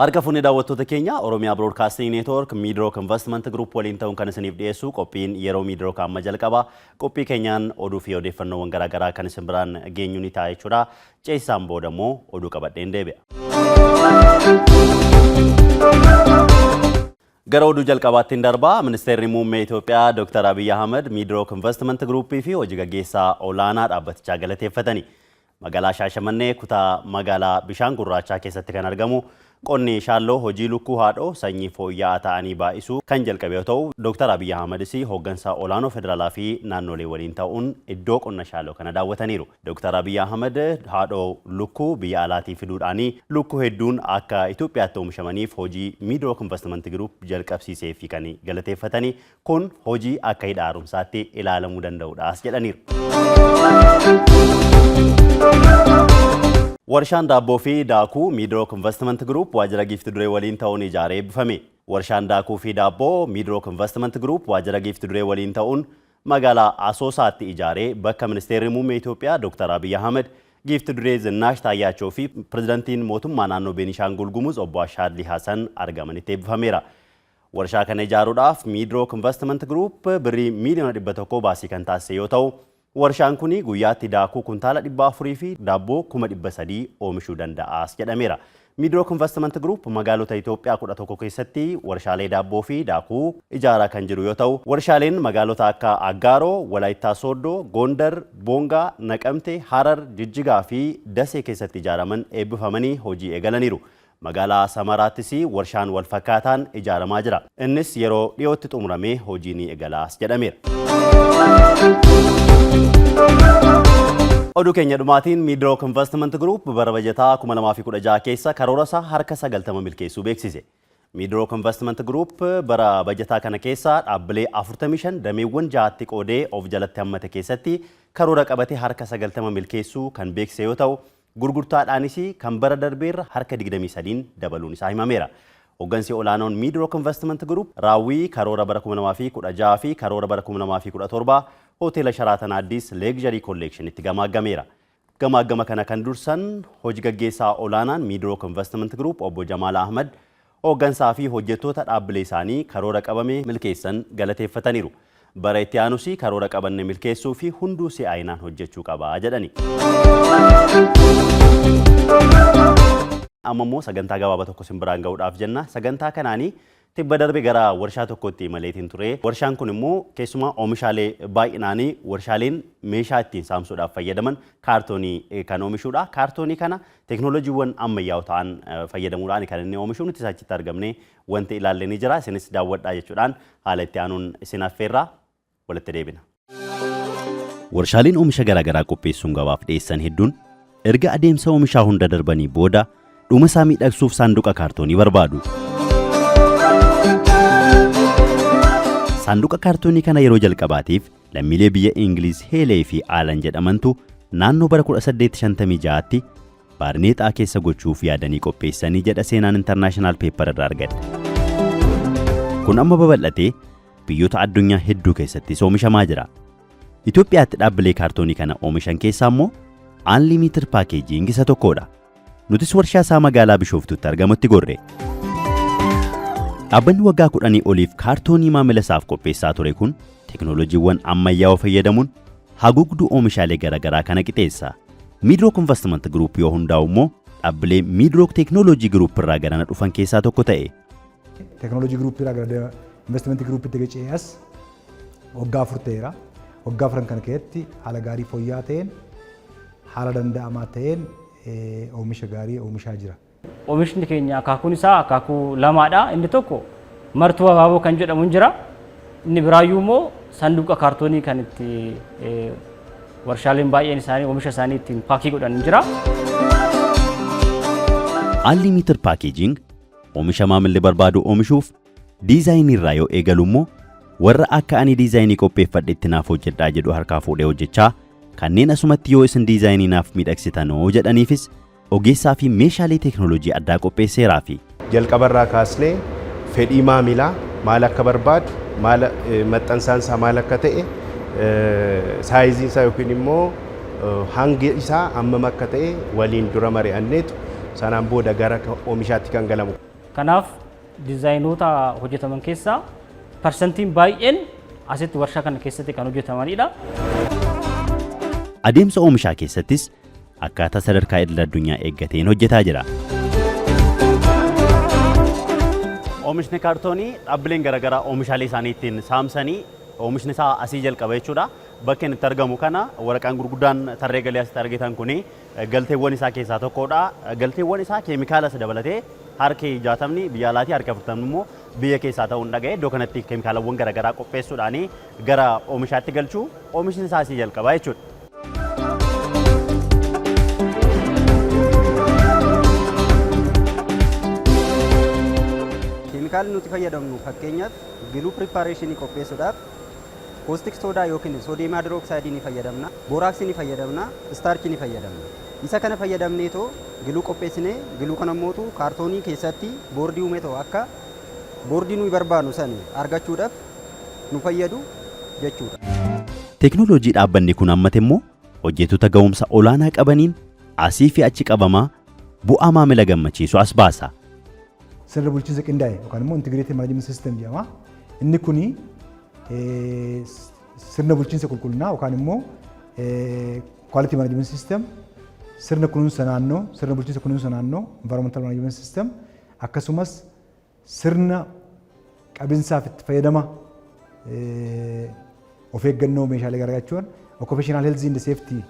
Harka fuunee daawwattoota keenya, Oromiyaa Broadcasting Network Midroc Investment Group waliin ta'uun kan isiniif dhiyeessu qophiin yeroo Midroc amma jalqaba. Qophii keenyaan oduu fi odeeffannoowwan garaagaraa kan isin biraan geenyu ni ta'a jechuudha. Ceesisaan booda immoo oduu qabadheen deebi'a. Gara oduu jalqabaatti hin darbaa. Ministeerri Muummee Itoophiyaa Dr. Abiy Ahmed Midroc Investment Group fi hojii gaggeessaa olaanaa dhaabbatichaa galateeffatani. Magaalaa Shaashamannee, kutaa magaalaa Bishaan Gurraachaa keessatti kan argamu qonni Shaalloo hojii lukkuu haadhoo sanyii fooyya'aa ta'anii baay'isuu kan jalqabe yoo ta'u, Dr. Abiy Ahmedis hooggansa olaanoo federaalaa fi naannolee waliin ta'uun iddoo qonna Shaalloo kana daawwataniiru. Dr. Abiy Ahmed haadhoo lukkuu biyya alaatii fiduudhaan lukkuu hedduun akka Itoophiyaatti oomishamaniif hojii Midroc Investment Group jalqabsiisee fi kan galateeffatanii, kun hojii akka hidha haaromsaatti ilaalamuu danda'udhaas jedhaniiru. Warshaan daabboo fi daakuu Midroc Investment Group waajjira Giifti Duree waliin ta'uun ijaaree eebbifame. Warshaan daakuu fi daabboo Midroc Investment Group waajjira Giifti Duree waliin ta'uun magaalaa Asoosaatti ijaaree bakka Ministeerri Muummee Itoophiyaa Dr. Abiy Ahmed, Giifti Duree Zinnaash Taayyaachoo fi Pirezidantiin Mootummaa Naannoo Beenishaangul Gumuz Obbo Ashaadlii Hasan argamanitti eebbifameera. Warshaa kana ijaaruudhaaf Midroc Investment Group birrii miiliyoona 100 baasii kan taasise yoo ta'u, warshaan kun guyyaatti daakuu kuntaala 400 fi daabboo 300,000 oomishuu danda'aas jedhameera. Midroc Investment Group magaalota Itoophiyaa 11 keessatti warshaalee daabboo fi daakuu ijaaraa kan jiru yoo ta'u, warshaaleen magaalota akka Aggaaroo, Walaayittaa Sooddoo, Gondar, Boongaa, Naqamte, Harar, Jijjigaa fi Dasee keessatti ijaaraman eebbifamanii hojii eegalaniiru. Magaalaa Samaraattis warshaan wal fakkaataan ijaaramaa jira. Innis yeroo dhiyootti xumuramee hojii ni eegalaas jedhameera. Oduu keenya dhumaatiin, Midroc Investment Group bara bajataa 2016 keessa karoora isaa harka 90 milkeessuu beeksise. Midroc Investment Group bara bajataa kana keessa dhaabbilee 45 dameewwan ja'atti qoodee of jalatti hammate keessatti karoora qabate harka 90 milkeessuu kan beeksise yoo ta'u, gurgurtaadhaanis kan bara darbeerra harka 23n dabaluun isaa himameera. Hoggansi olaanoon Midroc Investment Group raawwii karoora bara 2016 fi karoora bara 2017 hoteela Sheraton Addis Luxury Collectionitti gamaaggameera. Gamaaggama kana kan dursan hojii gaggeessaa olaanaan Midroc Investment Group Obbo Jamaal Ahmad hooggansaa fi hojjettoota dhaabbilee isaanii karoora qabame milkeessan galateeffataniiru. Bara itti aanus karoora qabanne milkeessuu fi hunduu si'aayinaan hojjechuu qaba jedhani. Amma immoo sagantaa gabaabaa tokko isin biraan ga'uudhaaf jenna. Sagantaa kanaanii tibba darbe gara warshaa tokkotti imaleetiin ture. Warshaan kun immoo keessumaa oomishaalee baay'inaanii warshaaleen meeshaa ittiin saamsuudhaaf fayyadaman kaartoonii kan oomishuudha. Kaartoonii kana teeknooloojiiwwan ammayyaa'oo ta'an fayyadamuudhaan kan inni oomishu, nuti achitti argamnee wanti ilaalle ni jira. Isinis daawwadhaa jechuudhaan haala itti aanuun isin affeerraa, walitti deebina. Warshaaleen oomisha garaagaraa qopheessuun gabaaf dhiyeessan hedduun erga adeemsa oomishaa hunda darbanii booda dhuma isaa miidhagsuuf saanduqa kaartoonii barbaadu. Saanduqa kaartoonii kana yeroo jalqabaatiif lammiilee biyya Ingiliz Heelee fi Aalan jedhamantu naannoo bara 1856tti baarneexaa keessa gochuuf yaadanii qopheessanii jedha seenaan International Paper irraa argadhe. Kun amma babal'atee biyyoota addunyaa hedduu keessattis oomishamaa jira. Itoophiyaatti dhaabbilee kaartoonii kana oomishan keessaa immoo Unlimited Packaging isa tokkodha. Nutis warshaa isaa magaalaa Bishooftuutti argamutti gorre. Dhaabbanni waggaa 10 oliif kaartoonii maamila isaaf qopheessaa ture kun teeknooloojiiwwan ammayyaa'oo fayyadamuun haguugduu oomishaalee garaagaraa kana qixeessa. Midroc Investment Group yoo hundaa'u immoo dhaabbilee Midroc Technology Group irraa garana dhufan keessaa tokko ta'e. Teeknooloojii Group irraa gara Investment Groupitti ce'ee as waggaa 4 ta'eera. Waggaa 4 kana keessatti haala gaarii fooyya'aa ta'een, haala danda'amaa ta'een oomisha gaarii oomishaa jira. Oomishni keenya akaakuun isaa akaakuu lamaadha. Inni tokko martuu abaaboo kan jedhamu hin jira. Inni biraayyuu immoo sanduuqa kaartoonii kan itti warshaaleen baay'een isaanii oomisha isaanii ittiin paakii godhan hin jira. Unlimited Packaging oomisha maamilli barbaadu oomishuuf diizaayinii irraa yoo eegalu immoo warra akka ani diizaayinii qopheeffadhetti naaf hojjedhaa jedhu harkaa fuudhee hojjechaa, kanneen asumatti yoo isin diizaayinii naaf miidhagsitanoo jedhaniifis ogeessaa fi meeshaalee teeknooloojii addaa qopheesseeraa fi. Jalqabarraa kaasnee fedhii maamilaa maal akka barbaadu, maal maxxansaan isaa maal akka ta'e, saayiziin isaa yookiin immoo hangi isaa hammam akka ta'e waliin dura mari'anneetu sanaan booda gara oomishaatti kan galamu. Kanaaf diizaayinoota hojjetaman keessaa parsantiin baay'een asitti warshaa kana keessatti kan hojjetamanidha. Adeemsa oomishaa keessattis akkaataa sadarkaa idil addunyaa eeggateen hojjetaa jira. Oomishni kaartoonii dhaabbileen garaagaraa oomishaalee isaanii ittiin saamsanii oomishni isaa asii jalqaba jechuudha. Bakka inni itti argamu kana waraqaan gurguddaan tarree galee asitti argitan kuni galteewwan isaa keessaa tokkodha. Galteewwan isaa keemikaalas dabalatee harki 60ni biyya alaatii, harki 40 immoo biyya keessaa ta'uun dhaga'e. Iddoo kanatti keemikaalawwan garaagaraa qopheessuudhaan gara oomishaatti galchuu, oomishni isaa asii jalqaba jechuudha. Keemikaalli nuti fayyadamnu, fakkeenyaaf glue preparationii qopheessuudhaaf caustic soda yookiin sodium hydroxideii ni fayyadamna, boraxii ni fayyadamna, starchii ni fayyadamna. Isa kana fayyadamneetoo glue qopheessinee, glue kana immootu kaartoonii keessatti bondii uumetoo akka bondii nuyi barbaannu sani argachuudhaaf nu fayyadu jechuudha. Teeknooloojii dhaabbanni kun hammate immoo hojjettoota ga'umsa olaanaa qabaniin asii fi achi qabamaa bu'aa maamila gammachiisu as baasa. Sirna bulchiinsa qindaa'e yookaan immoo integrated management system jedhama. Inni kuni sirna bulchiinsa qulqullinaa yookaan immoo quality management system, sirna kunuunsa naannoo, sirna bulchiinsa kunuunsa naannoo, environmental management system, akkasumas sirna qabinsaaf itti fayyadama of eeggannoo meeshaalee garaagaraa jechuun occupational health and safety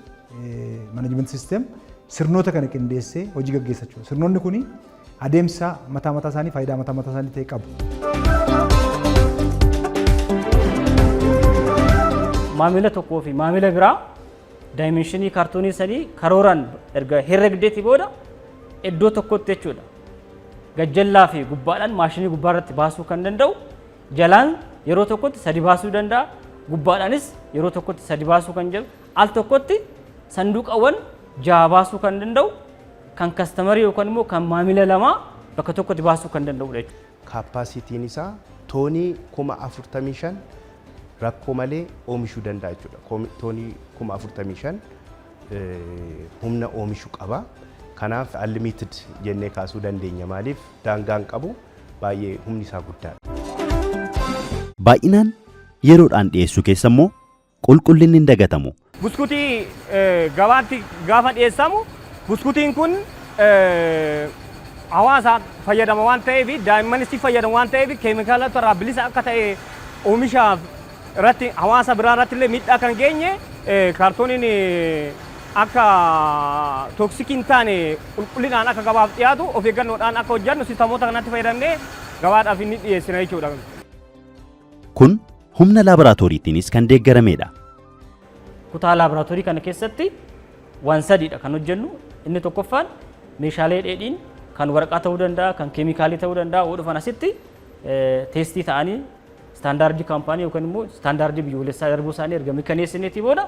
management system, sirnoota kana qindeessee hojii gaggeessa jechuudha. Sirnoonni kuni adeemsa mataa mataa isaanii, faayidaa mataa mataa isaanii ta'e qabu. Maamila tokkoo fi maamila biraa dimensionii kaartoonii sanii karooraan erga herregdeetii booda iddoo tokkotti jechuudha. Gajjallaa fi gubbaadhaan maashinii gubbaarratti baasuu kan danda'u, jalaan yeroo tokkotti sadi baasuu danda'a, gubbaadhaanis yeroo tokkotti sadi baasuu kan jedhu, al tokkotti sanduuqawwan jaha baasuu kan danda'u, kan customerii yookaan immoo kan maamila lamaa bakka tokkotti baasuu kan danda'udha jechuudha. Capacityn isaa toonii 45,000 rakkoo malee oomishuu danda'a jechuudha. Toonii 45,000 humna oomishuu qaba. Kanaaf unlimited jennee kaasuu dandeenya, maaliif daangaan qabu, baay'ee humni isaa guddaadha. Baay'inaan yeroodhaan dhiyeessuu keessa immoo qulqullinni hin dagatamu. Buskutii gabaatti gaafa dhiyeessamu, buskutiin kun hawaasa fayyadama waan ta'eef, daa'immanis fayyadamu waan ta'eef, keemikaala irraa bilisa akka ta'e, oomishaaf irratti hawaasa biraa irratti illee miidhaa kan geenye, kaartooniin akka toxicii hin taane, qulqullinaan akka gabaaf dhiyaatu of eeggannoodhaan akka hojjennu sistemoota kanatti fayyadamnee gabaadhaaf inni dhiyeessina jechuudha. Kun humna laaboraatooriitiinis kan deeggaramedha. Kutaa laaboraatoorii kana keessatti waan sadiidha kan hojjennu. Inni tokkoffaan meeshaalee dheedhiin kan waraqaa ta'uu danda'a, kan keemikaalii ta'uu danda'a, yoo dhufan asitti testii ta'anii standardii kaampaanii yookaan immoo standardii biyyoolessaa darbuu isaanii erga mirkaneessineetii booda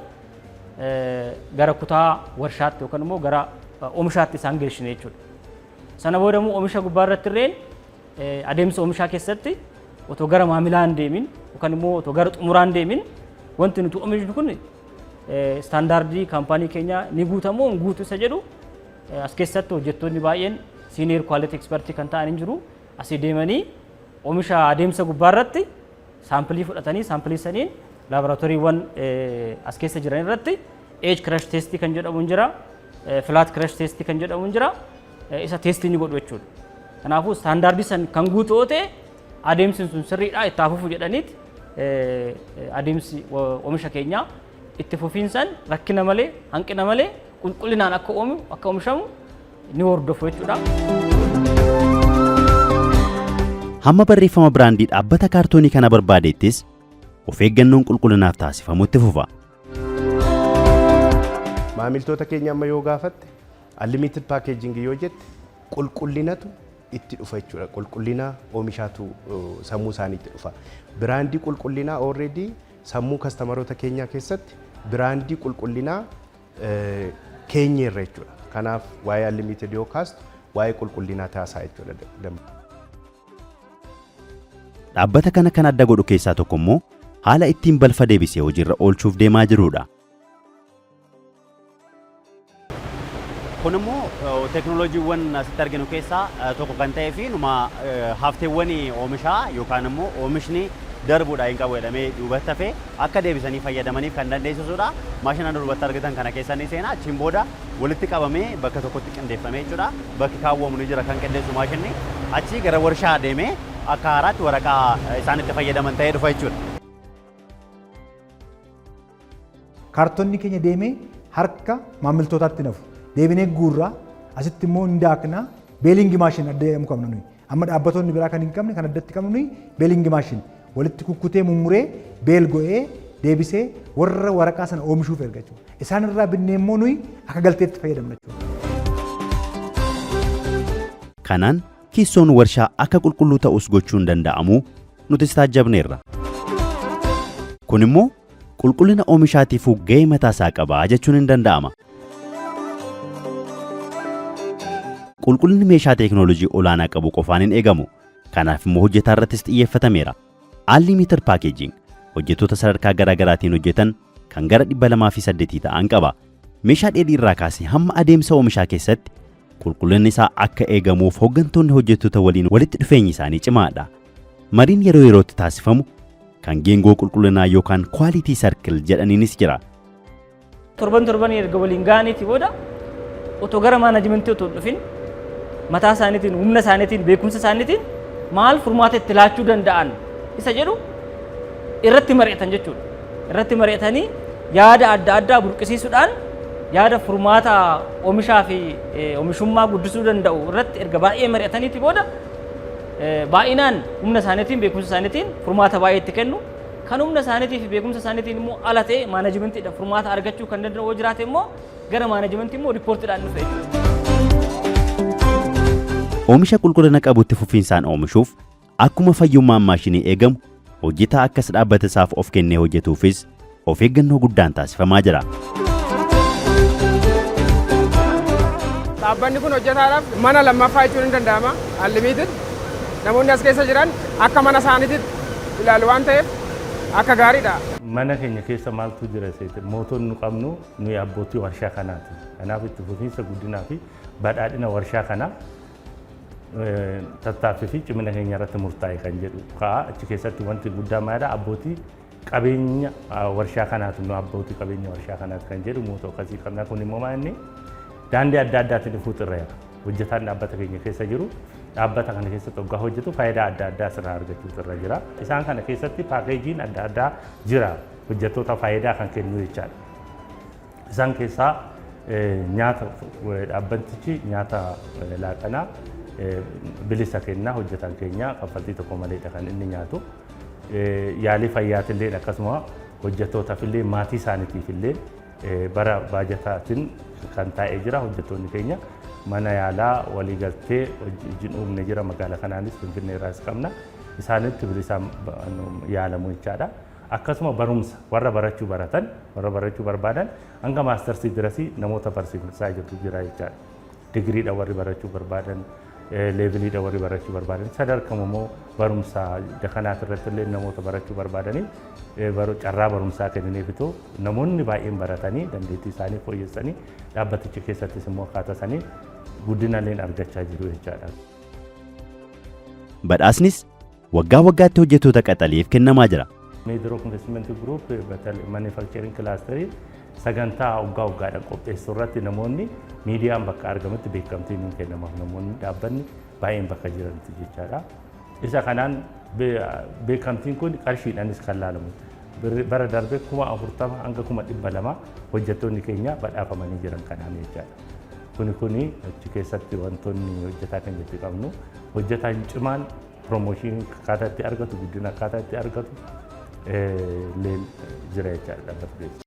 gara kutaa warshaatti yookaan immoo gara oomishaatti isaan geessine jechuudha. Sana booda immoo oomisha gubbaa irratti illee adeemsa oomishaa keessatti otoo gara maamilaa hin deemin yookaan immoo otoo gara xumuraa hin deemin, wanti nuti oomishnu kun standardii kaampaanii keenyaa ni guutamoo hin guutu isa jedhu as keessatti hojjettoonni baay'een senior quality expertii kan ta'an hin jiru. Asii deemanii oomisha adeemsa gubbaa irratti sampleii fudhatanii, sampleii saniin laaboraatooriiwwan as keessa jiran irratti edge crush testii kan jedhamu hin jira, flat crush testii kan jedhamu hin jira, isa testii ni godhu jechuudha. Kanaafuu standardii san kan guutu yoo ta'e, adeemsi sun sirriidha, itti hafuufu jedhaniit adeemsi oomisha keenyaa itti fufiinsaan rakkina malee, hanqina malee, qulqullinaan akka oomishamu ni hordofu jechuudha. Hamma barreeffama biraandii dhaabbata kaartoonii kana barbaadeettis of eeggannoon qulqullinaaf taasifamutti fufa. Maamiltoota keenya amma yoo gaafatte, unlimited packaging yoo jette, qulqullinatu itti dhufa jechuudha. Qulqullina oomishaatu sammuu isaaniitti dhufa. Brandii qulqullinaa already sammuu customeroota keenyaa keessatti brandii qulqullinaa keenyeerra jechuudha. Kanaaf waa'ee unlimited yoo kaastu, waa'ee qulqullinaa taasaa jechuudha. Dhaabbata kana kan adda godhu keessaa tokko immoo haala ittiin balfa deebisee hojiirra oolchuuf deemaa jirudha. Kun immoo teekinooloojiiwwan asitti arginu keessaa tokko kan ta'ee fi numa hafteewwan oomishaa yookaan immoo oomishni darbuudha hin qabu jedhamee duubatti hafee akka deebisanii fayyadamaniif kan dandeessisudha. Maashina duubatti argitan kana keessa ni seena. Achiin booda walitti qabamee bakka tokkotti qindeeffamee jechuudha. Bakki kaawwamu ni jira kan qindeessu maashinni. Achii gara warshaa deemee akka haaraatti waraqaa isaan itti fayyadaman ta'ee dhufa jechuudha. Kaartonni keenya deemee harka maamiltootaatti nafu. Deebinee guurraa, asitti immoo hin daaknaa, baling machine adda jedhamu qabna nuyi. Amma dhaabbattoonni biraa kan hin qabne, kan addatti qabnu nuyi baling machine walitti kukkutee, mummuree, bale go'ee deebisee warra waraqaa sana oomishuuf erga jechuudha. Isaan irraa binnee immoo nuyi akka galteetti fayyadamna jechuudha. Kanaan keessoon warshaa akka qulqulluu ta'us gochuun danda'amu nutis taajjabneerra. Kun immoo qulqullina oomishaatiifuu gahee mataasaa qabaa jechuun hin danda'ama. Qulqullinni meeshaa teekinooloojii olaanaa qabu qofaan hin eegamu. Kanaaf immoo hojjetaa irrattis xiyyeeffatameera. Unlimited Packaging hojjettoota sadarkaa garaa garaatiin hojjetan kan gara 208 ta'an qaba. Meeshaa dheedhii irraa kaasee hamma adeemsa oomishaa keessatti qulqullinni isaa akka eegamuuf hooggantoonni hojjettoota waliin walitti dhufeenyi isaanii cimaadha. Mariin yeroo yerootti taasifamu kan geengoo qulqullinaa yookaan quality circle jedhaniinis jira. Torban torban erga waliin ga'aniitii booda, otoo gara managementii otoo hin dhufin, mataa isaaniitiin, humna isaaniitiin, beekumsa isaaniitiin maal furmaata itti laachuu danda'an isa jedhu irratti mari'atan jechuudha. Irratti mari'atanii yaada adda addaa burqisiisuudhaan yaada furmaata oomishaa fi oomishummaa guddisuu danda'u irratti erga baay'ee mari'ataniiti booda baay'inaan humna isaaniitiin, beekumsa isaaniitiin furmaata baay'ee itti kennu. Kan humna isaaniitii fi beekumsa isaaniitiin immoo ala ta'e, managementiidhaan furmaata argachuu kan danda'u yoo jiraate immoo, gara managementii immoo reportiidhaan dhufe jechuudha. Oomisha qulqullina qabutti fufiinsaan oomishuuf akkuma fayyummaan maashinii eegamu, hojjetaa akkas dhaabbata isaaf of kennee hojjetuufis of eeggannoo guddaan taasifamaa jira. Dhaabbanni kun hojjetaadhaaf mana lammaffaa jechuun ni danda'ama. Unlimited namoonni as keessa jiran akka mana isaaniitti ilaalu waan ta'eef akka gaariidha. Mana keenya keessa maaltu jira seete? Mootonni nu qabnu nuyi abbootii warshaa kanaati. Kanaaf itti fufiinsa guddinaa fi badhaadhina warshaa kanaa tattaaffii fi cimina keenya irratti murtaa'e kan jedhu ka'a. Achi keessatti wanti guddaa maalidha? Abbootii qabeenya warshaa kanaati, nu abbootii qabeenya warshaa kanaati kan jedhu motto akkasii qabna. Kun immoo maal inni daandii adda addaatiin dhufuutu irra jira. Hojjetaan dhaabbata keenya keessa jiru dhaabbata kana keessatti hoggaa hojjetu faayidaa adda addaa asirraa argachuutu irra jira. Isaan kana keessatti packageiin adda addaa jira, hojjettoota faayidaa kan kennu jechaadha. Isaan keessaa nyaata, dhaabbatichi nyaata laaqanaa bilisa kennaa, hojjetan keenya kaffaltii tokko maleedha kan inni nyaatu. Yaalii fayyaatillee akkasuma hojjettootaaf illee, maatii isaaniitiif illee bara baajataatiin kan taa'ee jira. Hojjettoonni keenya mana yaalaa waliigaltee wajjin uumne jira, magaalaa kanaanis Finfinnee irraas qabna, isaanitti bilisaan yaalamu jechaadha. Akkasuma barumsa, warra barachuu baratan, warra barachuu barbaadan hanga mastersii dirasii namoota barsiisaa jirtu jira jechaadha. Digiriidha warri barachuu barbaadan, leveliidha warri barachuu barbaadan, sadarkama immoo barumsa dakanaat irratti illee namoota barachuu barbaadanii carraa barumsaa kenniniifitu namoonni baay'een baratanii dandeettii isaanii fooyyessanii dhaabbaticha keessattis immoo akkaataa sanii guddina illee argachaa jiru jechaadha. Badhaasnis waggaa waggaatti hojjettoota qaxaleef kennamaa jira. Midroc Investment Group Manufacturing Clusterii sagantaa waggaa waggaadhaan qopheessuu irratti namoonni miidiyaan bakka argamutti beekamtiin ni kennamaaf, namoonni dhaabbanni baay'een bakka jiranitti jechaadha. Isa kanaan beekamtiin kun qarshiidhaanis kan laalamu. Bara darbe 40,000 hanga 200,000 hojjettoonni keenya badhaafamanii jiran kanaan jechaadha. Kuni kuni achi keessatti wantoonni hojjetaa kan jetti qabnu, hojjetaan cimaan promotionii akkaataa itti argatu, guddina akkaataa itti argatu illee jira jechaadha dhaabbata keessa.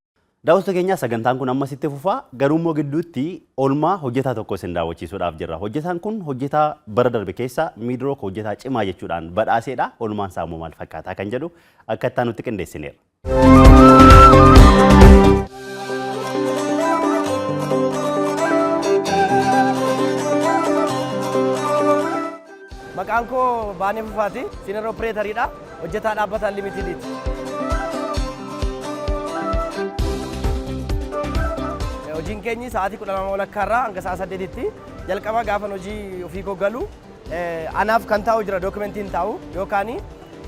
Daawwattoota keenya, sagantaan kun ammas itti fufaa, garuu immoo gidduutti oolmaa hojjetaa tokko isin daawwachiisuudhaaf jirra. Hojjetaan kun hojjetaa bara darbe keessa Midroc hojjetaa cimaa jechuudhaan badhaaseedha. Oolmaan isaa immoo maal fakkaataa kan jedhu akka itti aanutti qindeessineerra. Maqaan koo Baanee Fufaati. Senior Operatoriidha. Hojjetaa dhaabbata Unlimitediiti. Hojii Hojiin keenyi sa'aatii 12:30 irraa hanga sa'a 8tti. Jalqaba gaafan hojii ofii koo galu anaaf kan taa'u jira, dookumentiin taa'u yookaan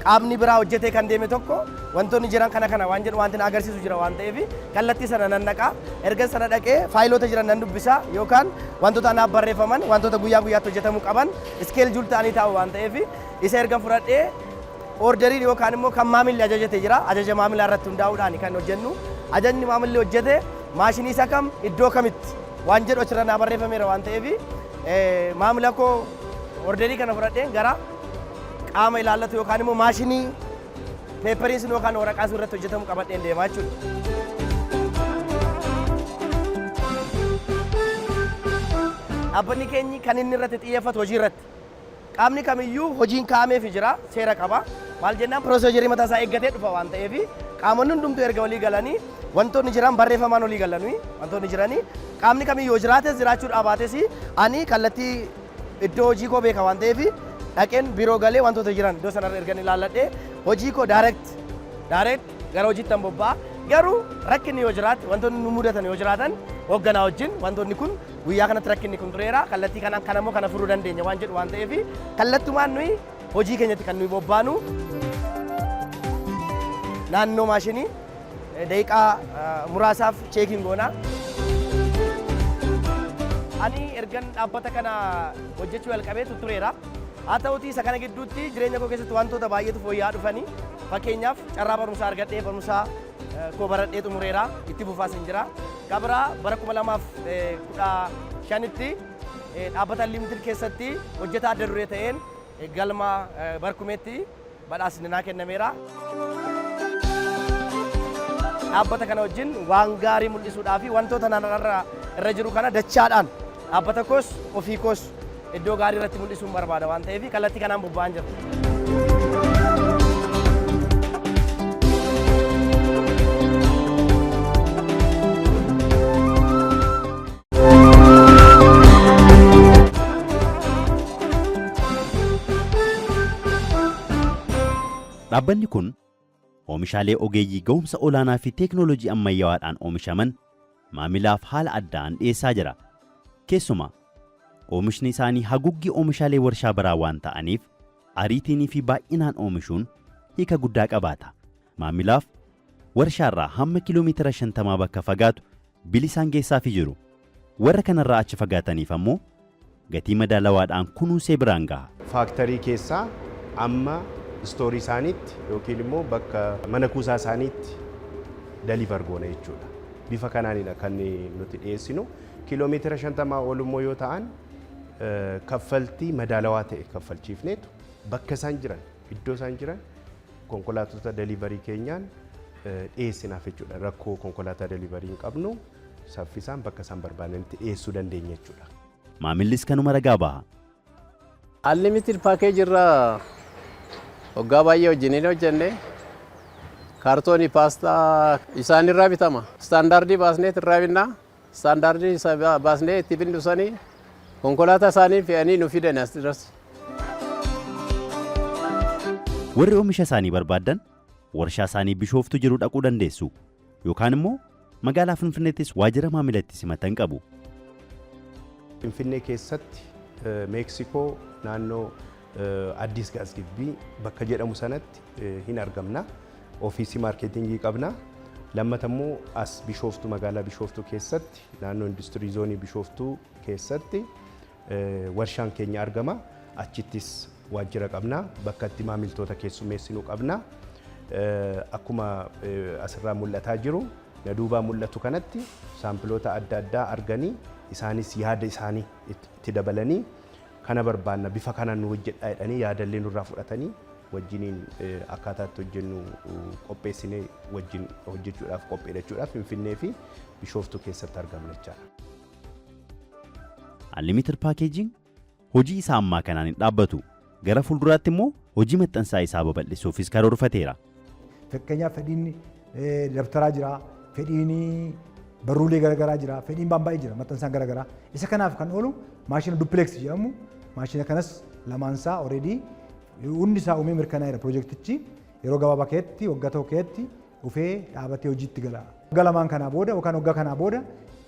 qaamni biraa hojjetee kan deeme tokko wantoonni jiran kana kana waan jedhu wanti na agarsiisu jira waan ta'eef, kallattii sana nan dhaqa. Erga sana dhaqee faayiloota jiran nan dubbisa, yookaan wantoota anaaf barreeffaman, wantoota guyyaa guyyaatti hojjetamuu qaban schedule ta'anii taa'u waan ta'eef, isa erga fudhadhee orderiin yookaan immoo kan maamilli ajajate jira. Ajaja maamilaa irratti hundaa'uudhaan kan hojjennu. Ajajni maamilli hojjete maashinii isa kam, iddoo kamitti waan jedhu achirra naa barreeffameera waan ta'eef, maamila koo orderii kana fudhadheen gara qaama ilaallatu yookaan immoo maashinii paperiin sun yookaan waraqaa sun irratti hojjetamu qabadheen deemaa jechuudha. Dhaabbanni keenyi kan inni irratti xiyyeeffatu hojii irratti. Qaamni kamiyyuu hojiin kaa'ameef jira, seera qaba. Maal jennaan, procedurii mataa isaa eeggatee dhufa waan ta'eef, qaamonni hundumtuu erga walii galanii, wantoonni jiran barreeffamaan walii galanii, wantoonni jiranii qaamni kamiyyuu jiraates jiraachuu dhaabates, ani kallattii iddoo hojii koo beeka waan ta'eef, dhaqeen biiroo galee wantoota jiran iddoo sanarra ergan ilaalladhee hojii koo direct gara hojiitti an bobba'a. Garuu rakkinni yoo jiraate, wantoonni nu mudatan yoo jiraatan, hoogganaa wajjin wantoonni kun guyyaa kanatti rakkinni kun tureera, kallattii kanaan kanammoo kana furuu dandeenya waan jedhu waan ta'eef, kallattumaan nuyi hojii keenyatti kan nuyi bobbaanu. Naannoo maashinii daqiiqaa muraasaaf checking goona. Ani ergan dhaabbata kana hojjechuu jalqabee tuttureera. Haa ta'utii, isa kana gidduutti jireenya koo keessatti wantoota baay'eetu fooyya'aa dhufanii. Fakkeenyaaf, carraa barumsaa argadhee barumsaa koo baradhee xumureera, itti fufaas hin jira. Kabira bara 2015tti dhaabbata Unlimited keessatti hojjetaa adda duree ta'een galma barkumeetti badhaasni naa kennameera. Dhaabbata kana wajjin waan gaarii mul'isuudhaa fi wantoota naannoo irra jiru kana dachaadhaan dhaabbata koos ofii koos iddoo gaarii irratti mul'isuun barbaada waan ta'eef, kallattii kanaan bobba'an jira. Dhaabbanni kun oomishaalee ogeeyyii ga'umsa olaanaa fi teeknooloojii ammayyawaadhaan oomishaman maamilaaf haala addaan dhiyeessaa jira. Keessumaa oomishni isaanii haguuggii oomishaalee warshaa biraa waan ta'aniif, ariitiinii fi baay'inaan oomishuun hiika guddaa qabaata. Maamilaaf warshaarraa hamma kiiloomeetira 50 bakka fagaatu bilisaan geessaafii jiru. Warra kanarraa achi fagaataniif ammoo gatii madaalawaadhaan kunuunsee biraan gaha. Factory keessaa amma storeii isaaniitti yookiin immoo bakka mana kuusaa isaaniitti deliver goona jechuudha. Bifa kanaanidha kan nuti dhiyeessinu. Kiiloomeetira 50 ol immoo yoo ta'an, kaffaltii madaalawaa ta'e kaffalchiifneetu bakka isaan jiran, iddoo isaan jiran konkolaattota delivery keenyaan dhiyeessinaaf jechuudha. Rakkoo konkolaataa delivery hin qabnu, saffisaan bakka isaan barbaadanitti dhiyeessuu dandeenya jechuudha. Maamillis kanuma ragaa baha. Unlimited Package irraa waggaa baay'ee wajjin hin hojjenne. Kaartoonii paastaa isaan irraa bitama. Standardii baasnee irraa binnaa. Standardii isa baasnee itti binnu sanii konkolaataa isaanii fe'anii nu fidan as duras. Warri oomisha isaanii barbaaddan warshaa isaanii Bishooftu jiru dhaquu dandeessu, yookaan immoo magaalaa Finfinneettis waajjira maamilatti simatan qabu. Finfinnee keessatti Meeksikoo naannoo Addis Gaaz Gibbii bakka jedhamu sanatti hin argamna. Ofiisii marketingii qabna. Lammata immoo as Bishooftuu, magaalaa Bishooftuu keessatti, naannoo industirii zoonii Bishooftuu keessatti warshaan keenya argama. Achittis waajjira qabna. Bakka itti maamiltoota keessummeessinu qabna. Akkuma asirraa mul'ataa jiru, na duubaa mul'atu kanatti sampleoota adda addaa arganii, isaanis yaada isaanii itti dabalanii, kana barbaanna, bifa kanaan nu hojjedhaa jedhanii yaadallee nurraa fudhatanii, wajjiniin akkaataa itti hojjennu qopheessinee wajjin hojjechuudhaaf qopheedha jechuudha. Finfinnee fi Bishooftuu keessatti argamna jechaadha. Unlimited Packaging hojii isaa ammaa kanaan hin dhaabbatu. Gara fuulduraatti immoo hojii maxxansaa isaa babal'isuufis karoorfateera. Fakkeenyaaf, fedhiin dabtaraa jira, fedhiin barruulee garaagaraa jira, fedhiin waan baay'ee jira, maxxansaan garaagaraa. Isa kanaaf kan oolu maashina duplex jedhamu, maashina kanas lamaansaa already hundi isaa uumee mirkanaa'eera. Piroojeektichi yeroo gabaabaa keessatti, waggaa tokko keessatti dhufee dhaabatee hojiitti gala. Waggaa lamaan kanaa booda yookaan waggaa kanaa booda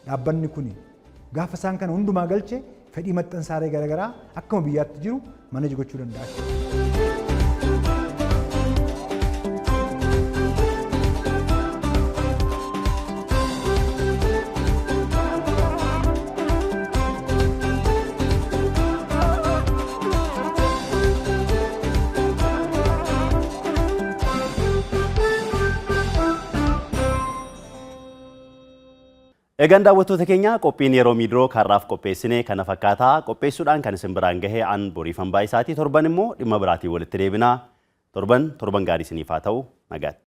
Dhaabbanni kun gaafa isaan kana hundumaa galche fedhii maxxansaalee garaagaraa akkuma biyyaatti jiru manage gochuu danda'a. Egaan daawwattoota keenya, qophiin yeroo Miidirook har'aaf qopheessine kana fakkaataa. Qopheessuudhaan kan isin biraan gahe an Boriifan Baay'isaatii. Torban immoo dhimma biraatiin walitti deebinaa. Torban torban gaarii isiniif haa ta'u, nagaatti.